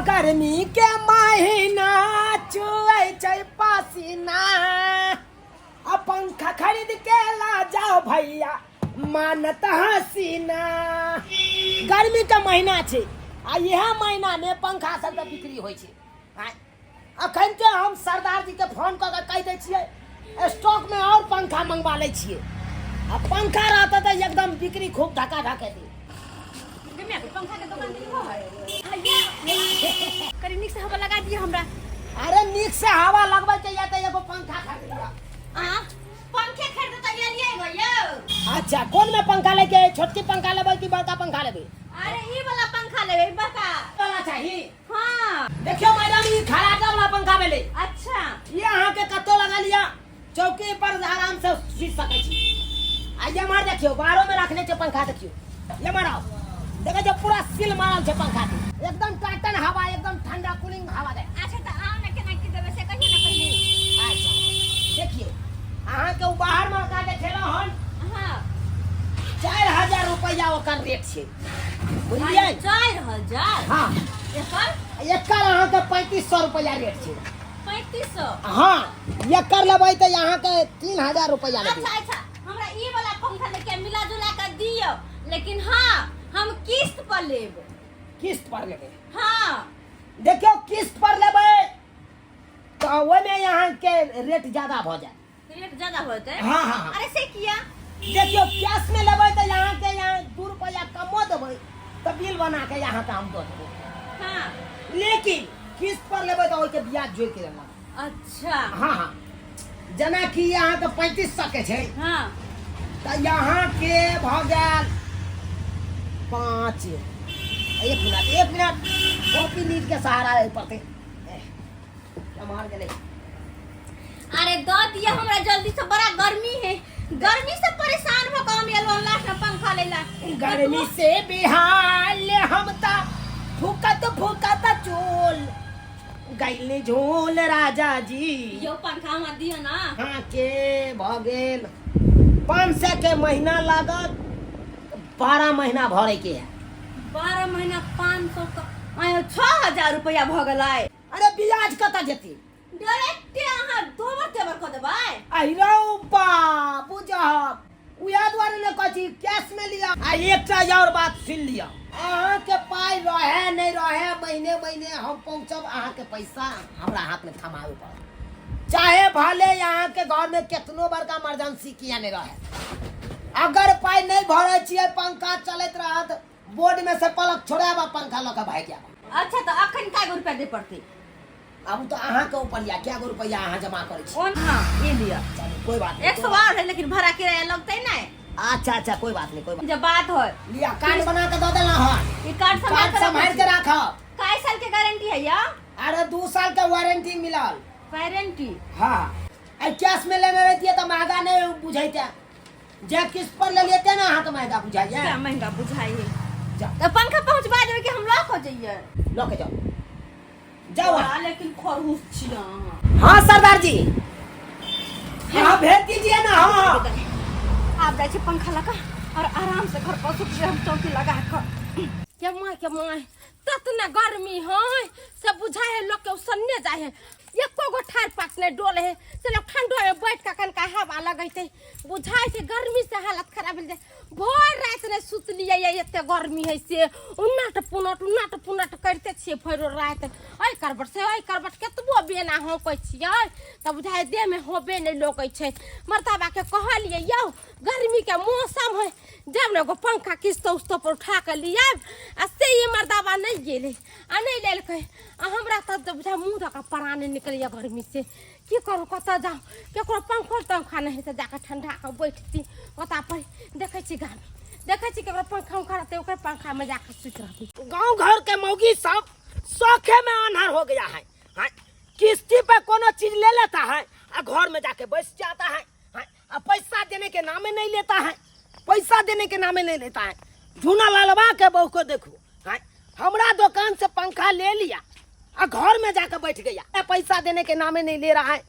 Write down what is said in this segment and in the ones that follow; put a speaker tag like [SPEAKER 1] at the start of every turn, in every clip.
[SPEAKER 1] गर्मी के महीना चुऐ छै पसीना, आ पंखा खरीद के ला जाओ भैया मानत हसीना। गर्मी के महीना छै आ इएह महीना में पंखा सबके बिक्री होइ छै। आँय, अखन के हम सरदार जी के फोन कऽ के कहि दै छियै स्टॉक में और पंखा मंगवा लै छियै, आ पंखा रहतै तऽ एकदम बिक्री खूब धक्का धक हेतै।
[SPEAKER 2] पंखा के दुकान दियो है करी, नीक से हवा लगा दियो हमरा।
[SPEAKER 1] अरे नीक से हवा लगबै के या तऽ एगो पंखा खरीद लिअ।
[SPEAKER 2] आ पंखे खरीद तऽ एलियै गो यौ।
[SPEAKER 1] अच्छा, कोन में पंखा लेके? छोटकी पंखा लेबै कि बड़का पंखा लेबै?
[SPEAKER 2] अरे ई वाला पंखा लेबै, बड़का
[SPEAKER 1] वाला चाही।
[SPEAKER 2] हाँ।
[SPEAKER 1] देखियो मैडम, ई खराटा वाला पंखा भेलै।
[SPEAKER 2] अच्छा।
[SPEAKER 1] ई अहाँके कतौ लगा लिअ, चौकी पर आराम से सुति सकै छी। आ ये मार देखियो, बाहरो में रखने छै पंखा। देखियो ये मारो, देखै छै पूरा सील मारल छै पंखा के, एकदम टाटन हवा, एकदम ठंडा कूलिंग हवा दे।
[SPEAKER 2] अच्छा तऽ आउ ने, केना की देबै से कहियो ने पहिले।
[SPEAKER 1] अच्छा देखियो, अहाँके उ बाहर में ओकरा देखेलहुँ हन।
[SPEAKER 2] हाँ।
[SPEAKER 1] 4000 रुपैआ ओकर रेट छै, बुझलियै?
[SPEAKER 2] 4000?
[SPEAKER 1] हाँ।
[SPEAKER 2] एकर?
[SPEAKER 1] एकर अहाँके 3500 रुपैआ रेट छै।
[SPEAKER 2] 3500?
[SPEAKER 1] हाँ, एकर लेबै तऽ अहाँके 3000 रुपैआ लेबै।
[SPEAKER 2] अच्छा अच्छा, हमरा ई वाला पंखा लेके मिला जुला के दियो, लेकिन हाँ हम किस्त पर लेब।
[SPEAKER 1] किस्त पर लेबै?
[SPEAKER 2] हाँ।
[SPEAKER 1] देखियौ, किस्त पर लेबै तऽ ओहिमे अहाँके रेट ज्यादा भऽ जायत।
[SPEAKER 2] रेट ज्यादा होतै?
[SPEAKER 1] हाँ, हाँ, हाँ।
[SPEAKER 2] अरे से किया?
[SPEAKER 1] देखियौ, कैश में लेबै तऽ अहाँके यहाँ 2 रुपैआ कमो देबै तऽ बिल बना के अहाँके हम दऽ देबै।
[SPEAKER 2] हाँ।
[SPEAKER 1] लेकिन किस्त पर लेबै तऽ ओहिके ब्याज जोड़ि के लागत।
[SPEAKER 2] अच्छा।
[SPEAKER 1] हाँ हाँ, जेनाकि अहाँके 3500 के छै।
[SPEAKER 2] हाँ।
[SPEAKER 1] तऽ अहाँके भऽ गेल 5, एक मिनट एक मिनट, कॉपी लीड के सहारा लै पड़तै, मार गेलै।
[SPEAKER 2] अरे दऽ दिअ हमरा जल्दी से, बड़ा गर्मी है, गर्मी से परेशान हो के हम एलहुँ लास्ट में पंखा लेला।
[SPEAKER 1] गर्मी से बेहाल हम ता फुकत फुकत चोल गैल झोल राजा जी।
[SPEAKER 2] यो पंखा हमरा दिअ ना।
[SPEAKER 1] हाँ, के भऽ गेल 500 के महीना लागत, 12 महीना भरे के है।
[SPEAKER 2] 12 महीना 500 का आयो 6000 रुपया भऽ गेलै।
[SPEAKER 1] अरे ब्याज कतऽ जेतै?
[SPEAKER 2] डायरेक्टे अहाँ दोबर तेबर कऽ देबै।
[SPEAKER 1] अहि रौ बा, बुझब उएह दुआरे ने कहै छी कैश में लिअ। आ एकटा और बात सुनि लिअ, अहाँके पाइ रहे नहि रहे, महीने महीने हम पहुँचब, अहाँके पैसा हमरा हाथ में थमाबे पड़त, चाहे भले अहाँके घर में केतनो बड़का इमरजेंसी किया नहि रहे। अगर पाइ नहि भरै छियै, पंखा चलैत रहत, बोर्ड में से पलक छोड़ायब आ पंखा लऽ के भागि जायब।
[SPEAKER 2] अच्छा, तऽ अखन कए गो रुपया दे पड़तै?
[SPEAKER 1] आब तऽ अहाँके ऊपर या कए गो रुपया अहाँ जमा करै छी।
[SPEAKER 2] कोन? हाँ, ई लिअ।
[SPEAKER 1] चलू, कोई बात नहीं।
[SPEAKER 2] 100 और है, लेकिन भाड़ा किराया लगतै नहि।
[SPEAKER 1] अच्छा अच्छा, कोई बात नहीं, कोई बात
[SPEAKER 2] जब बात हो
[SPEAKER 1] लिया, कार्ड बना के दऽ देला हन।
[SPEAKER 2] ई कार्ड संभाल
[SPEAKER 1] कार्ड
[SPEAKER 2] के
[SPEAKER 1] सम्हारि के राखब।
[SPEAKER 2] कए साल के गारंटी है या?
[SPEAKER 1] अरे 2 साल के वारंटी मिलल।
[SPEAKER 2] वारंटी?
[SPEAKER 1] हाँ, आ कैश में लेने रहतियै तऽ महंगा नहीं बुझैते, जे किस्त पर ले लेते ना अहाँके महंगा बुझाइए।
[SPEAKER 2] क्या महंगा बुझाइए?
[SPEAKER 1] जा।
[SPEAKER 2] तो पंखा पहुंचवा देबै कि हम लऽ कऽ जइए?
[SPEAKER 1] लऽ के जाओ, जाओ अहाँ।
[SPEAKER 2] बड़ा लेकिन खरहूस छी अहाँ।
[SPEAKER 1] हाँ सरदार जी, हाँ, भेज दीजिए ना, हाँ हाँ।
[SPEAKER 2] आब जाइ छी पंखा लऽ कऽ और आराम से घर पर सुतबै हम चौकी लगा कऽ।
[SPEAKER 3] के माय के माय, ततना गर्मी है से बुझाय है लोग के उसन्ने जाय है, एको गो ठार पाट नहीं डोले है, से लोग ठंडो में बैठ के कनका हवा लगैते, बुझाय छै गर्मी से हालत खराब भेल जाय। भरि राति नहि सुतलियै ये, एते गर्मी है से उन्नट पुनट उन्नट पुनट करिते छियै भरि राति, एहि करबट से एहि करबट, केतबो बेना हौकै छियै तऽ बुझाय देहमे होबे नहि लगै छै। मर्दाबाके कहलियै यौ गर्मीके मौसम है, जब ने एगो पंखा किस्त उस्तो पर उठा के लियाब, आ से ई मर्दाबा नहि गेलै आ नहि लेलकै, आ हमरा तऽ बुझाय मुँह दऽ कऽ प्राण निकलैया गर्मी से। की करू, कतऽ जाउ? केकरो पंखो तंखा नहि है तऽ जाकऽ ठंडा कऽ बैठती ओतऽ पर। देखै छी गाममे, देखै छी केकरो पंखा उंखा रहतै, ओकर पंखामे जाकऽ सुति रहती।
[SPEAKER 1] गांव घर के मौगी सब शौखे में आन्हर हो गया है। हाँ, किस्ती पे कोनो चीज ले लेता है आ घर में जाके बैस जाता है। हाँ, आ पैसा देने के नामे नहीं लेता है, पैसा देने के नामे नहीं लेता है। झूना लालवा के बहू को देखो, हाँ, हमरा दुकान से पंखा ले लिया आ घर में जाकर बैठ गया, पैसा देने के नामे नहीं ले रहा है,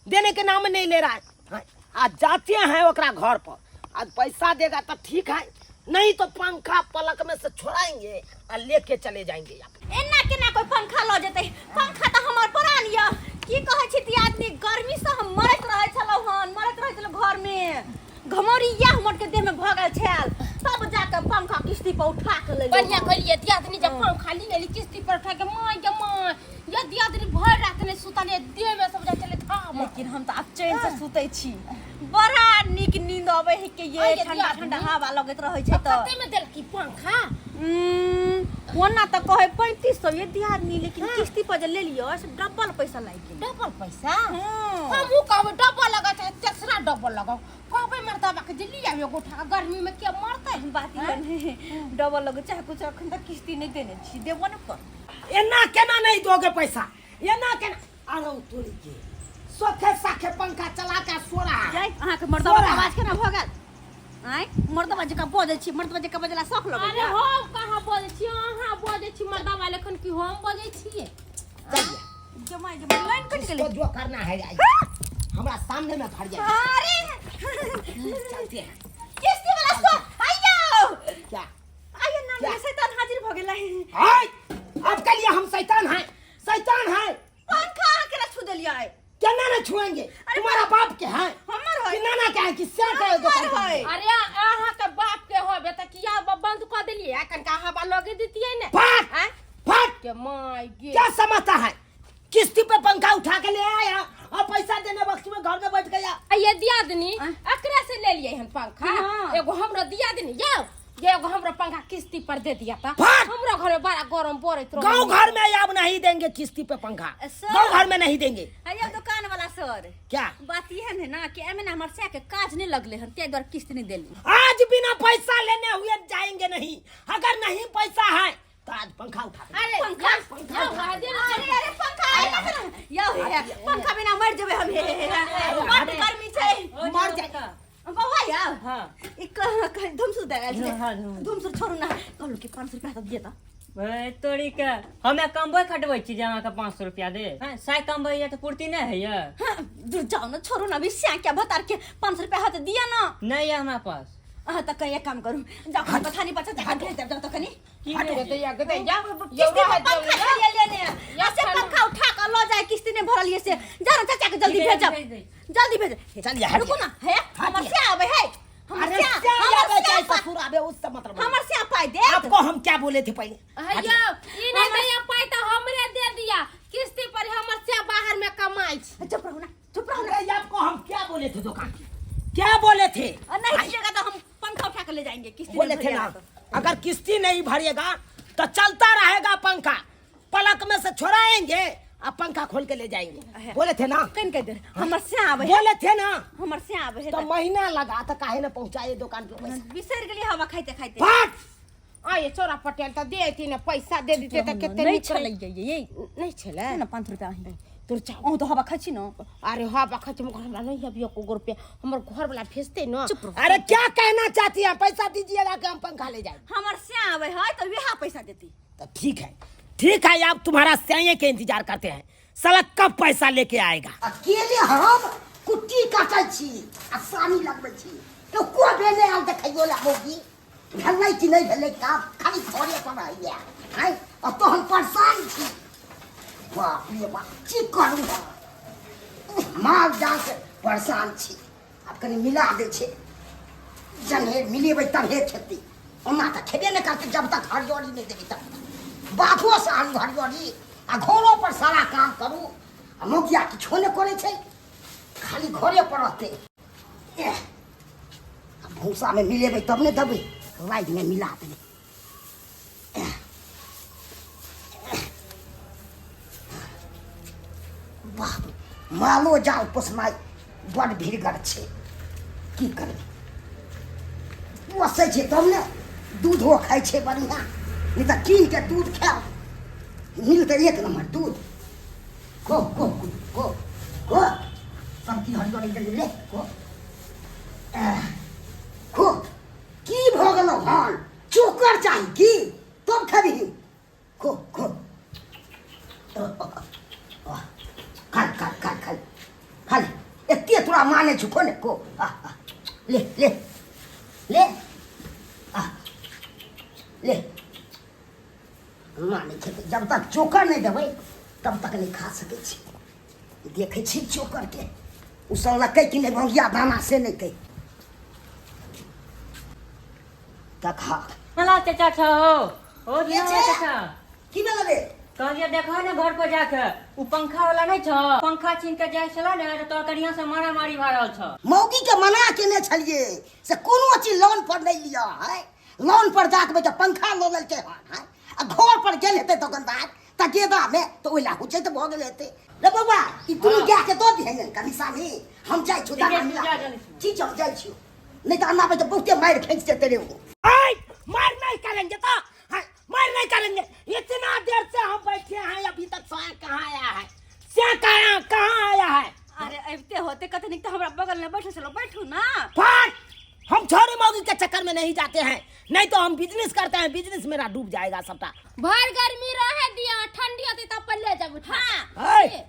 [SPEAKER 1] देने के नामे नहीं ले रहा है। हाँ, आ जाते हैं ओकरा घर पर, आज पैसा देगा तो ठीक है, नहीं तो पंखा पलक में से छोड़ाएंगे और लेके चले जाएंगे।
[SPEAKER 2] एना केना कोई पंखा पर उठा के ले
[SPEAKER 3] बढ़िया कहलिए दियादनी जब पंखा ली एली किस्ती पर उठा के माँ गे माँ ये दियादनी भर रात नहीं सुतले देह में सब जा चले थाम
[SPEAKER 2] लेकिन हम तऽ आब चैन से सुतै छी बड़ा नीक नींद अबै है के ये
[SPEAKER 3] आइए
[SPEAKER 2] ठंडा
[SPEAKER 3] दियादनी।
[SPEAKER 2] ठंडा हवा लगैत रहै छै तऽ
[SPEAKER 3] कते में देलकी पंखा
[SPEAKER 2] ओना तऽ कहै 3500 ये दियादनी लेकिन किस्ती पर जे ले लियौ से डबल पैसा लागि गेल
[SPEAKER 3] डबल पैसा
[SPEAKER 2] हँ।
[SPEAKER 3] हमहूँ कहबै डबल लगा चाहे तेसरा डबल लगाओ कहबै मर्दाबा के जे लिया एगो उठा के गर्मी में के मरतै
[SPEAKER 2] बात ई नहीं डबल लगै चाहे कुछ अखन तक किस्ती नहि देने छी देबो ने कर
[SPEAKER 1] एना केना नहीं दोगे पैसा एना केना अरे तोरी के सोखे साखे पंखा चला के सो रहा है
[SPEAKER 2] जाय अहाँके मर्दबा के आवाज केना भऽ गेल आँय मर्दबा जकाँ बजै छी मर्दबा जकाँ बजला शौक
[SPEAKER 3] अरे
[SPEAKER 2] लगैया
[SPEAKER 3] हम कहाँ बजै छी अहाँ बजै छी मर्दाबा लेखन कि हम बजै छियै
[SPEAKER 1] चलिए
[SPEAKER 2] जमाइ जमाइ लाइन कटि गेलै
[SPEAKER 1] इसको जो करना है आइए। हमरा सामने में भर जाए
[SPEAKER 2] अरे
[SPEAKER 1] चलते हैं
[SPEAKER 2] किस्ती वाला सो आइयो
[SPEAKER 1] क्या
[SPEAKER 2] आइयो ना
[SPEAKER 1] क्या?
[SPEAKER 2] शैतान हाजिर भऽ गेलै
[SPEAKER 1] हाय अब के लिए हम शैतान हैं शैतान हैं
[SPEAKER 2] पंखा अहाँ केना छू देलियै
[SPEAKER 1] केना ना छुएंगे तुम्हारा बाप के हैं
[SPEAKER 2] हमर है
[SPEAKER 1] कि नाना के हैं कि श्याम के है दुकान
[SPEAKER 2] हमर है।
[SPEAKER 1] पर?
[SPEAKER 3] अरे अहाँ के बाप के होबे त किया बंद कऽ देलियै कनका हवा लगे दितियै ने
[SPEAKER 1] फट
[SPEAKER 3] आँय?
[SPEAKER 1] फट
[SPEAKER 3] के माय गे
[SPEAKER 1] क्या समझता है किस्ती पे पंखा उठा के ले आया और पैसा देने वक्त में घर में बैठ गया
[SPEAKER 3] आ ये दियादनी
[SPEAKER 2] आँय?
[SPEAKER 3] एकरे से ले लिए हन पंखा
[SPEAKER 2] हाँ।
[SPEAKER 3] एगो हमरो दियादनी यौ ये एगो हमरो पंखा किस्ती पर दे दिया था
[SPEAKER 1] फट!
[SPEAKER 3] हमरो घर में बड़ा गरम पड़ैत रहे
[SPEAKER 1] गांव घर में अब नहीं देंगे किस्ती पे पंखा
[SPEAKER 2] सर।
[SPEAKER 1] गांव घर में नहीं देंगे
[SPEAKER 2] आइयो दुकान वाला सर
[SPEAKER 1] क्या
[SPEAKER 2] बात इहे ने ना कि एमे ना हमर सै के काज नहीं लगले हन ताहि दुआरे किस्त नहीं देली
[SPEAKER 1] आज बिना पैसा लेने हुए जाएंगे नहीं अगर नहीं पैसा है तो आज पंखा उठा देंगे।
[SPEAKER 3] अरे
[SPEAKER 2] पंखा?
[SPEAKER 3] पंखा उठा दे ना।
[SPEAKER 2] अरे अरे पंखा आए ना यौ हे पंखा बिना मर जेबै हम हे हे हे बड्ड गर्मी छै
[SPEAKER 1] मर जाए
[SPEAKER 2] बौआ यौ
[SPEAKER 4] हाँ
[SPEAKER 2] ई कहाँ कहाँ धुमसुर दे आयल छलै
[SPEAKER 4] हाँ, धुमसुर।
[SPEAKER 2] धुमसुर छोड़ू ना कहलहुँ कि 500 रुपया तऽ दिअ तऽ
[SPEAKER 4] ए, तोरी के हमे कमबै खटबै छी जे अहाँके 500 रुपया दे हैं साय कमबै यऽ तऽ पूर्ति नहि होइए
[SPEAKER 2] हाँ, दूर जाओ ना छोड़ू ना अभी श्या क्या भतार के 500 रुपया हाथ दिया ना
[SPEAKER 4] नहि यऽ हमरा पास
[SPEAKER 2] अहाँ तऽ कहीं एक काम करू जाओ कनी पथानी पर चाचा के भेज देब जाओ तऽ कनी
[SPEAKER 4] की
[SPEAKER 3] हट
[SPEAKER 4] भेज?
[SPEAKER 3] गे दैया गे दैया
[SPEAKER 2] किस्ती पर पंखा छलियै लेने आ से पंखा उठा कऽ लऽ जाय किस्ती नहि भरलियै से जा ना चाचा के जल्दी
[SPEAKER 4] ठीक है,
[SPEAKER 2] भेजब
[SPEAKER 4] भेज दै छी।
[SPEAKER 2] जल्दी भेज
[SPEAKER 1] चलिए, हटिए।
[SPEAKER 2] रुकू ना हे हमर
[SPEAKER 1] हटिए।
[SPEAKER 2] से आबै है हमर
[SPEAKER 1] अरे
[SPEAKER 2] से
[SPEAKER 1] क्या
[SPEAKER 2] हमर
[SPEAKER 1] आवे
[SPEAKER 2] से
[SPEAKER 1] चाहे
[SPEAKER 2] पाइ
[SPEAKER 1] ससुर आवे उससे मतलब नहीं।
[SPEAKER 2] हमर से पाइ देत
[SPEAKER 1] आपको हम क्या बोले थे पहले
[SPEAKER 3] हैया ई नहीं दैया पाइ तऽ हमरे दे दिया किस्ती पर हमर से बाहर में कमाइ छै
[SPEAKER 2] चुप रहू ना चुप रहू ना
[SPEAKER 1] अरे आपको हम क्या बोले थे दुकान के क्या बोले थे
[SPEAKER 2] और नहीं दीजिएगा तो हम पंखा उठा के ले जाएंगे किस्ती
[SPEAKER 1] बोले
[SPEAKER 2] नहीं
[SPEAKER 1] थे ना
[SPEAKER 2] भरिएगा तो।
[SPEAKER 1] अगर किस्ती नहीं भरिएगा तो चलता रहेगा पंखा पलक में से छोड़ाएंगे और पंखा खोल के ले जाएंगे बोले थे ना
[SPEAKER 2] कन कह दे हमर से आवे है
[SPEAKER 1] बोले थे ना
[SPEAKER 2] हमर से आवे है
[SPEAKER 1] तो महीना लगा तो काहे ना पहुंचाए दुकान पे पैसा
[SPEAKER 2] बिसर गेली हवा खाइते खाइते
[SPEAKER 1] फट
[SPEAKER 3] आये चोरा पटेल तऽ दे अथी ने पैसा दे दिते तऽ कते
[SPEAKER 2] नहीं
[SPEAKER 3] नीक
[SPEAKER 2] छलै ये ये
[SPEAKER 3] नहीं छलै
[SPEAKER 2] ना 5 रुपया अहीं
[SPEAKER 3] तोर चाउ
[SPEAKER 2] अहूँ तो हवा खाइ छी ना
[SPEAKER 3] अरे हवा खच में हमरा नहीं अभी एको गो रुपया हमर घर वाला भेजते न
[SPEAKER 2] चुप रहो
[SPEAKER 1] अरे क्या कहना चाहती है पैसा दीजिएगा कि हम पंखा ले जाए
[SPEAKER 2] हमर से आवे है तो वह पैसा देती
[SPEAKER 1] तो ठीक है ठीक है आप तुम्हारा सैये के इंतजार करते हैं साला कब पैसा लेके आएगा अकेले हम कुट्टी काटै छी आ सानी लगबै छी तो को बेले आल देखैयो ला होगी भेलै कि नहि भेलै काम खाली घरे पर रहैया आँय आ तो हम परेशान छी बाप रे बाप की करू हम माल जाल से परेशान छी आब कनि मिला दै छै जन्हे मिलेबै तन्हे खेती ओना तऽ खेबे नहि करतै जब तक हरियरी नहि देबै तब तक बाधोसँ आनू हरियरी आ घरो पर सारा काम करू आ मौगिया किछो नहि करै छै खाली घरे पर रहतै एह आ भूसामे मिलेबै तब ने देबै रातिमे मिला देबै बाप रे, मालो जाल पोसनाइ बड़ भीड़गर छै की करबै पोसै छै तब ने दूधो खाइ छै बढ़िआँ नहि तऽ कीन के दूध खायब मिलतै एक नम्बर दूध को को को को सब्जी हरियर जल्दी ले को को की भऽ गेलौ हन चोकर चाही की तब खेबही खो खो खा खा खा खा खा ले एते तोरा माने छौ खो ने खो आ, आ, ले ले ले आ, ले माने खेतै जब तक चोकर नहि देबै तब तक नहि खा सकै छी देखै छी चोकर के उसलकै कि नहि भंगिया दाना से नहि कहि देखा
[SPEAKER 4] मला चाचा छौ ओ
[SPEAKER 1] के
[SPEAKER 4] दिना
[SPEAKER 1] छै?
[SPEAKER 4] चाचा।
[SPEAKER 1] की भेल रे?
[SPEAKER 4] कहलियै देखो ने घर पर जाके उ पंखा वाला नहीं छौ, पंखा छीन के जाइ छला ने तऽ तोहर कनिया से मारामारी भए रहल छौ।
[SPEAKER 1] मौगी के मना केने छलिए से कोनो चीज लोन पर नहीं लिअ है, लोन पर जाके बेटा पंखा लऽ लेलकै हन है, आ घर पर गेल हेतै दोकानदार तगेदा में तऽ ओहि ला हुचैत भऽ गेल हेतै। रे बौआ, ई दुनू गाय के दऽ दिहन कनी सानी, हम जाइ छियौ दाना मिला।
[SPEAKER 4] जा जल्दी से।
[SPEAKER 1] ठीक छै, हम जाइ छियौ, नहीं तऽ अन्ना बेटा बहुते मारि फेंक देतै रे ओ। ऐ, मारि नहीं करेंगे तो, हाँ, मार नहीं करेंगे। इतना देर से हम बैठे हैं, अभी तक सोया कहाँ आया है? से कहाँ कहाँ आया है?
[SPEAKER 2] अरे अबते होते कतनी तो हमरा बगल में बैठे चलो, बैठू ना।
[SPEAKER 1] फाट, हम छोरी मौगी के चक्कर में नहीं जाते हैं, नहीं तो हम बिजनेस करते हैं, बिजनेस मेरा डूब जाएगा सबटा।
[SPEAKER 3] भर गर्मी रहे दिया, ठंडी होती तब पर ले जाबू।
[SPEAKER 2] हाँ।
[SPEAKER 1] ऐ,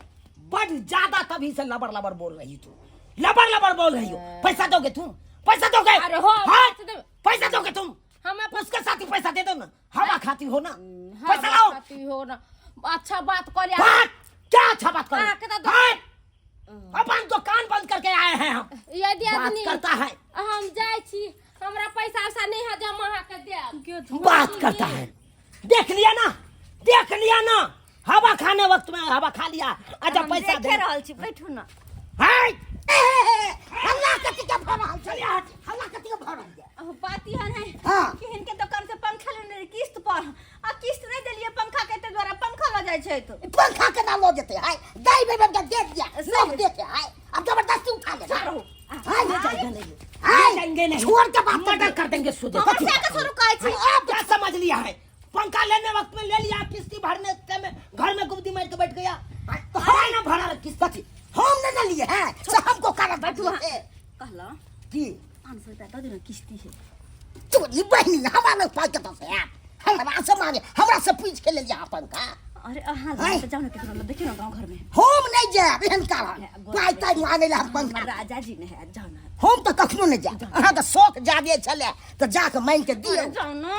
[SPEAKER 1] बड़ ज्यादा तभी से लबर लबर बोल रही तू, लबर लबर बोल रही हो। पैसा दोगे तुम? पैसा दोगे?
[SPEAKER 3] अरे हो,
[SPEAKER 1] हाँ?
[SPEAKER 3] पैसा देबे।
[SPEAKER 1] पैसा दोगे तुम?
[SPEAKER 3] हम अपन
[SPEAKER 1] उसके साथ ही पैसा दे दो ना, हवा खाती हो ना,
[SPEAKER 3] हवा
[SPEAKER 1] पैसा लाओ।
[SPEAKER 3] खाती हो ना, अच्छा बात कर लिया।
[SPEAKER 1] बात क्या अच्छा बात कर?
[SPEAKER 3] हाँ, के तो
[SPEAKER 1] हाँ, अपन दुकान बंद करके आए हैं हम।
[SPEAKER 3] यदि
[SPEAKER 1] बात
[SPEAKER 3] आदमी
[SPEAKER 1] करता है।
[SPEAKER 3] हम जाइ छी, हमरा पैसा उसा नहीं है जमा अहाँ के देब।
[SPEAKER 1] बात करता है, देख लिया ना, देख लिया ना, हवा खाने वक्त में हवा खा लिया। अच्छा
[SPEAKER 2] हम
[SPEAKER 1] पैसा
[SPEAKER 2] देखे
[SPEAKER 1] दे।
[SPEAKER 2] रहल छी, बैठू ना।
[SPEAKER 1] हाय, हल्ला कथी के भऽ रहल छै? हल्ला कथी के भऽ रहल छै?
[SPEAKER 2] अब बात ई है
[SPEAKER 1] हाँ।
[SPEAKER 2] कि हिनके दुकान से पंखा लेने रही किस्त पर, आ किस्त नहीं देलिए पंखा के, ते द्वारा पंखा ल जाय छै तो।
[SPEAKER 1] ई पंखा केना लऽ जेतै? हाय, दाइ बेबे के दे दिया, लोग देते हाय, अब जबरदस्ती उठा ले।
[SPEAKER 2] चुप रहू।
[SPEAKER 1] हाय, ले जाएंगे नहीं, हाय,
[SPEAKER 4] जाएंगे नहीं।
[SPEAKER 1] छोड़ के बात
[SPEAKER 4] मर्डर कर देंगे सुधे।
[SPEAKER 2] हमर से के शुरू कहै छी।
[SPEAKER 1] आप क्या समझ लिया है? पंखा लेने वक्त में ले लिया, किस्ती भरने समय घर में गुमती मार के बैठ गया। तो हम ना भरा किस्त थी, हम ने ना लिए हैं, से हमको कारण
[SPEAKER 2] बैठू
[SPEAKER 1] बैठू
[SPEAKER 2] अहाँ। कहला
[SPEAKER 1] की
[SPEAKER 2] 500 रुपया दऽ दियौ ने, किस्ती है।
[SPEAKER 1] चोरी बहनी हमरा लग पाइ कतऽ से आयत? हमरा से मांगे, हमरा से पूछ के ले लिया पंखा।
[SPEAKER 2] अरे अहाँ
[SPEAKER 1] हाय।
[SPEAKER 2] लग जाउ ने केकरो लग, देखियौ ने गाँव घर में।
[SPEAKER 1] हम नहीं जायब एहन कारण, पाइ ताइ मांगे ला हम पंखा।
[SPEAKER 2] हमर राजा जी ने है, जाउ ने।
[SPEAKER 1] हम तऽ कखनो नहि जायब, अहाँके शौक जादे छलै तऽ जाके मांगि के दियौ।
[SPEAKER 2] अरे जाउ ने।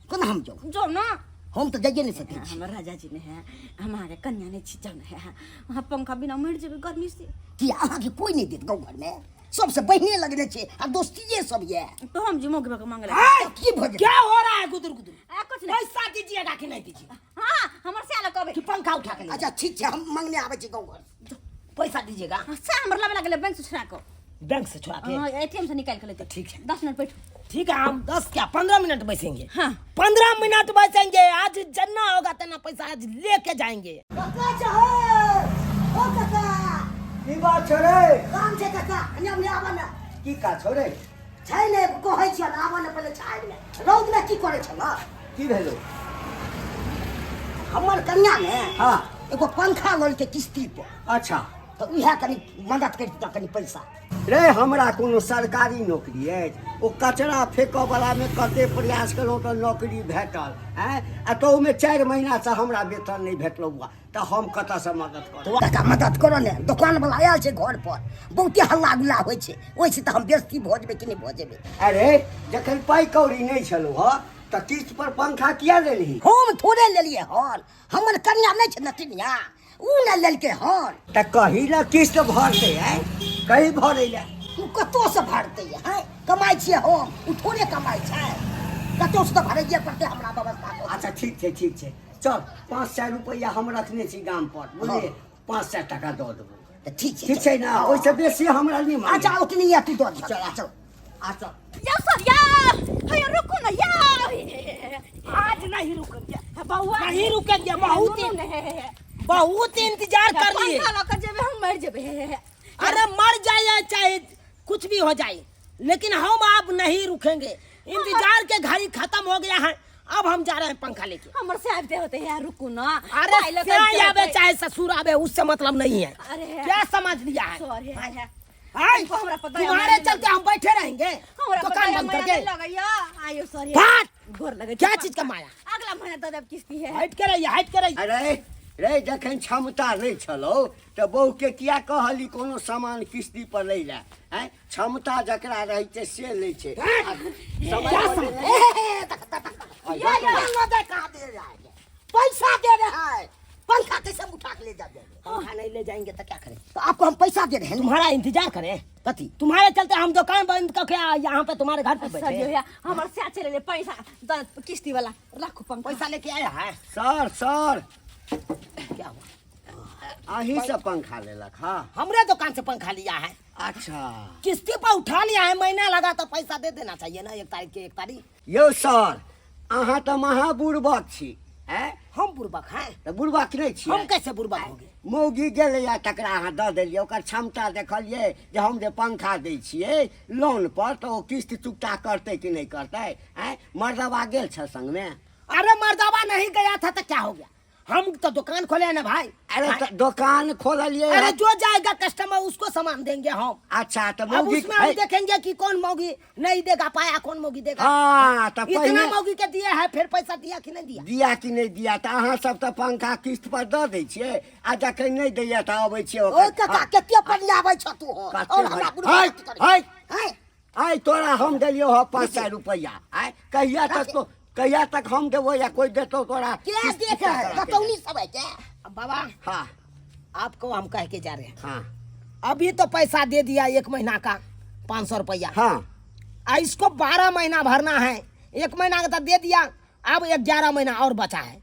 [SPEAKER 1] कोना हम जाउ?
[SPEAKER 2] जाउ ने।
[SPEAKER 1] हम तऽ जाइए नहि सकै छी।
[SPEAKER 2] हमर राजा जी ने है, हम अहाँके कन्या नहि छी, जाउ ने है। अहाँ पंखा बिना मरि जेबै गर्मी से।
[SPEAKER 1] किया अहाँके कोइ नहि देत? गाँव घरमे सबसे बहिने लगने छै आ दोस्तिये सब ये।
[SPEAKER 2] तो हम जी मौके मांगे
[SPEAKER 1] हाय, की भऽ जेतै?
[SPEAKER 5] क्या हो रहा है गुदुर गुदुर?
[SPEAKER 2] आ कुछ नहीं।
[SPEAKER 5] पैसा दीजिएगा कि नहीं दीजिएगा?
[SPEAKER 2] हाँ, हमर से अलग कहबै
[SPEAKER 5] कि पंखा उठा के ले
[SPEAKER 1] अच्छा ठीक छै, हम मंगने आबै छी गाँव घर।
[SPEAKER 5] पैसा दीजिएगा।
[SPEAKER 2] हाँ, से हमर लाबे लागलै बैंक से छुड़ा कऽ।
[SPEAKER 5] बैंक से छुड़ा के?
[SPEAKER 2] हाँ, एटीएम से निकाल के लेते।
[SPEAKER 5] ठीक है।
[SPEAKER 2] 10 मिनट बैठू।
[SPEAKER 5] ठीक है, हम 10 क्या 15 मिनट बैसेंगे।
[SPEAKER 2] हाँ।
[SPEAKER 5] 15 मिनट बैसेंगे, आज जन्ना होगा तना पैसा आज लेके जाएंगे।
[SPEAKER 1] काका चाहे ओ काका।
[SPEAKER 6] की बात छौ रे?
[SPEAKER 1] काम छै काका, कनी हमने आबऽ ने।
[SPEAKER 6] की काज छौ रे?
[SPEAKER 1] छै ने, कहै छियै आबऽ ने पहिले छाड़ि मे। रौद मे की करै छल?
[SPEAKER 6] की भेलो?
[SPEAKER 1] हमर कन्या ने
[SPEAKER 6] हाँ।
[SPEAKER 1] एगो पंखा ललकै किस्ती पर।
[SPEAKER 6] अच्छा।
[SPEAKER 1] तऽ उएह कनी मदद करि दितऽ कनी पैसा।
[SPEAKER 6] रे हमरा कोनो सरकारी नौकरी अछि? ओ कचरा फेकऽ वला मे कते प्रयास केलहुँ तऽ नौकरी भेटल, आँय, आ तहूमे 4 महीनासँ हमरा वेतन नहि भेटलौ बौआ, तऽ हम कतऽसँ मदद करब?
[SPEAKER 1] काका मदद करऽ ने, दोकान वला आयल छै घर पर, बहुते हल्ला गुल्ला होइ छै, ओहिसँ तऽ हम बेइज्जती भऽ जेबै कि नहि भऽ जेबै?
[SPEAKER 6] अरे जखन पाइ कौड़ी नहि छलौ हँ तऽ किस्त पर पंखा किया लेलही?
[SPEAKER 1] हम थोड़े लेलियै हन, हमर कन्या नहि छै नतिनिया, उ ने लेलकै हन।
[SPEAKER 6] तऽ कही ने किस्त भरतै, आँय, कही भरै लए।
[SPEAKER 1] उ कतऽसँ भरतै? हँ, कमाइ छियै हम, उ थोड़े कमाइ छै, कतऽसँ तऽ भरैये पड़तै हमरा व्यवस्था कऽ।
[SPEAKER 6] अच्छा ठीक छै, ठीक छै, चल 500 रुपैआ हम रखने छी गाम पर, बुझलियै, 500 टाका दऽ देबौ।
[SPEAKER 1] तऽ ठीक छै।
[SPEAKER 6] ठीक छै ने, ओहिसँ बेसी हमरा नहि मांगे।
[SPEAKER 1] अच्छा ओतनी तू दऽ दिहऽ।
[SPEAKER 6] चल,
[SPEAKER 1] चल।
[SPEAKER 6] आ चल।
[SPEAKER 2] यौ सर, या हे रुकू ना, या
[SPEAKER 5] आज नहीं रुकेंगे
[SPEAKER 2] बौआ,
[SPEAKER 5] नहीं रुकेंगे, बहुत
[SPEAKER 2] सुनू ने, हे, हे, हे।
[SPEAKER 5] बहुत इंतजार कर लिए।
[SPEAKER 2] पंखा लऽ कऽ जेबै हम मरि जेबै, हे, हे, हे।
[SPEAKER 5] अरे मर जाए चाहे कुछ भी हो जाए, लेकिन हम अब नहीं रुकेंगे। इंतजार के घड़ी खत्म हो गया है, अब हम जा रहे हैं पंखा लेके।
[SPEAKER 2] हमर से आबिते होते यार, रुकू ना।
[SPEAKER 5] अरे
[SPEAKER 2] पाइ लऽ कऽ
[SPEAKER 5] से
[SPEAKER 2] आबिते
[SPEAKER 5] आवे
[SPEAKER 2] होतै।
[SPEAKER 5] चाहे ससुर आवे, उससे मतलब नहीं है।
[SPEAKER 2] अरे
[SPEAKER 5] क्या समझ लिया है?
[SPEAKER 2] सॉरी, है, है।
[SPEAKER 5] हाय,
[SPEAKER 2] तुमको हमरा पता है,
[SPEAKER 5] तुम्हारे
[SPEAKER 2] हमरा
[SPEAKER 5] चलते हम बैठे रहेंगे
[SPEAKER 2] हमरा
[SPEAKER 5] दुकान
[SPEAKER 2] पता है,
[SPEAKER 5] बंद
[SPEAKER 2] माया
[SPEAKER 5] करके।
[SPEAKER 2] नहीं लगैया। आयो सॉरी।
[SPEAKER 5] फाट!
[SPEAKER 2] गोर लगै
[SPEAKER 5] क्या
[SPEAKER 2] छै।
[SPEAKER 5] चीज का माया?
[SPEAKER 2] अगला महीना दऽ देब किस्ती है।
[SPEAKER 5] हट के रहिए, हट के रहिए।
[SPEAKER 6] अरे रे जखन क्षमता नहि छलौ तऽ बहूके किया कहली कोनो सामान किस्ती पर लै लए? आँय, क्षमता जकरा रहै छै से लै छै। आ समय
[SPEAKER 1] क्या
[SPEAKER 6] पर
[SPEAKER 1] समझ?
[SPEAKER 6] नहि-
[SPEAKER 1] ए, हे, हे, तक, तक, तक, तक।
[SPEAKER 6] आ,
[SPEAKER 1] ये
[SPEAKER 6] जा।
[SPEAKER 1] दे कहाँ दे रहा है? पैसा दे रहा है, पंखा कैसे उठा के ले ले जाएंगे, पंखा नहीं ले जाएंगे तो क्या करें? तो आपको हम पैसा दे रहे हैं, तुम्हारा इंतजार करें कथी? तुम्हारे चलते हम दुकान बंद करके यहाँ पे तुम्हारे घर पे
[SPEAKER 2] सर
[SPEAKER 1] बैठे।
[SPEAKER 2] भैया, हमर से चले ले पैसा किस्ती वाला, रखू पंखा।
[SPEAKER 1] पैसा लेके आया है।
[SPEAKER 6] सर सर,
[SPEAKER 1] क्या हुआ?
[SPEAKER 6] अहीं से पंखा लेलक? हाँ।
[SPEAKER 1] हमरे दुकान से पंखा लिया है।
[SPEAKER 6] अच्छा।
[SPEAKER 1] किस्ती पर उठा लिया है, महीना लगा तो पैसा दे देना चाहिए ना, 1 तारीख के 1 तारीख।
[SPEAKER 6] यौ सर, अहाँ तऽ महा बुड़बक छी। आँय?
[SPEAKER 1] हम बुड़बक हैं?
[SPEAKER 6] तऽ बुड़बक नहि छियै?
[SPEAKER 1] हम कैसे बुड़बक हो गए?
[SPEAKER 6] मौगी गेलैया तकरा अहाँ दऽ देलियै, ओकर क्षमता देखलियै जे हम जे पंखा दै छियै लोन पर तऽ ओ किस्त चुकता करतै कि नहि करतै? आँय, मर्दबा गेल छल संगमे?
[SPEAKER 1] अरे मर्दबा नहीं गया था तो क्या हो गया, हम तो दुकान खोले हैं ना भाई।
[SPEAKER 6] अरे तो दुकान खोललिए।
[SPEAKER 1] अरे जो जाएगा कस्टमर उसको सामान देंगे हम।
[SPEAKER 6] अच्छा, तो
[SPEAKER 1] अब
[SPEAKER 6] मौगी
[SPEAKER 1] उसमें हम देखेंगे कि कौन मौगी नहीं देगा पाया, कौन मौगी देगा।
[SPEAKER 6] हाँ, तो
[SPEAKER 1] इतना
[SPEAKER 6] पहिने
[SPEAKER 1] मौगी के दिए है, फिर पैसा दिया कि नहीं दिया?
[SPEAKER 6] दिया कि नहीं दिया? तऽ अहाँ सब तऽ पंखा किस्त पर दऽ दै छियै आ जखन नहि दैया तऽ अबै छियै
[SPEAKER 1] ओ
[SPEAKER 6] ओकर।
[SPEAKER 1] काका, कते पनियाबै छ तू हो?
[SPEAKER 6] कते
[SPEAKER 1] और हमरा
[SPEAKER 6] भरि-
[SPEAKER 1] बुढ़बा
[SPEAKER 6] है,
[SPEAKER 1] कथी करै?
[SPEAKER 6] है।
[SPEAKER 1] है?
[SPEAKER 6] आइ तोरा हम देलियौ हँ 500 रुपैआ, आइ कहिया तक तो कहिया तक हम देबो या कोई देतौ तोरा?
[SPEAKER 1] के
[SPEAKER 6] किस्त
[SPEAKER 1] देख
[SPEAKER 6] चुकता करा के।
[SPEAKER 1] कतौनी सब है क्या? अब बाबा,
[SPEAKER 6] हाँ।
[SPEAKER 1] आपको हम कह के जा रहे हैं।
[SPEAKER 6] हाँ।
[SPEAKER 1] अभी तो पैसा दे दिया 1 महीना का 500 रुपया।
[SPEAKER 6] हाँ।
[SPEAKER 1] आ इसको 12 महीना भरना है, 1 महीना का तो दे दिया, अब 11 महीना और बचा है,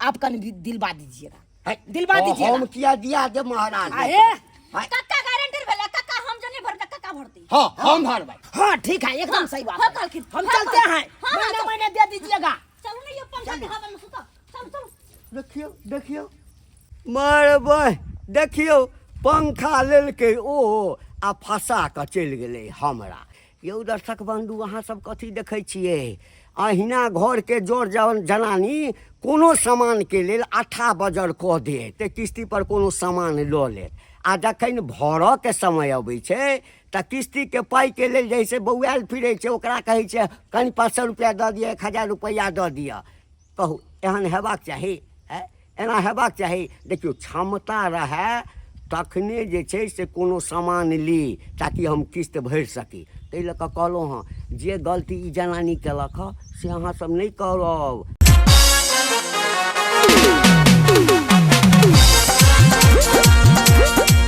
[SPEAKER 1] आप कन दिलवा दीजिएगा।
[SPEAKER 6] है,
[SPEAKER 1] दिलवा दीजिएगा।
[SPEAKER 6] हम किया दिया दे महाराज।
[SPEAKER 1] आहे?
[SPEAKER 6] है।
[SPEAKER 2] कक्का गारंटर भेला कक्का, हम जो नहीं भरता कक्का भरती।
[SPEAKER 6] हाँ, हम भरबै।
[SPEAKER 1] हाँ ठीक है, एकदम सही बात
[SPEAKER 2] हाँ,
[SPEAKER 1] है।
[SPEAKER 2] कहलखिन।
[SPEAKER 1] हम
[SPEAKER 2] हाँ,
[SPEAKER 1] चलते
[SPEAKER 2] हाँ,
[SPEAKER 1] हैं,
[SPEAKER 2] हाँ,
[SPEAKER 1] महीने
[SPEAKER 2] हाँ,
[SPEAKER 1] महीने दे दीजिएगा।
[SPEAKER 2] चलू ना, ये पंखा के हवा में सुतो, चलू चलू।
[SPEAKER 6] देखियौ देखियौ मरबै, देखियौ पंखा लेलकै ओ आ फंसा कऽ चलि गेलै हमरा। यौ दर्शक बन्धु, अहाँ सब कथी देखै छियै? अहिना घरके जोर जनानी कोनो सामानके लेल अठा बजर कऽ देत तऽ किस्तीपर कोनो सामान लऽ लेत, आ जखन भरऽके समय अबै छै तऽ किस्तीके पाइके लेल जे से बौआयल फिरै छै, ओकरा कहै छै कनि 500 रुपैआ दऽ दिअ, 1000 रुपैआ दऽ दिअ। कहू, एहन हेबाक चाही? एना हेबाक चाही? देखियौ, क्षमता रहए तखने जे छै से कोनो सामान ली ताकि हम किस्त भरि सकी। ताहि लऽ कऽ कहलहुँ हँ, जे गलती ई जनानी केलक हँ से अहाँ सब नहि करब।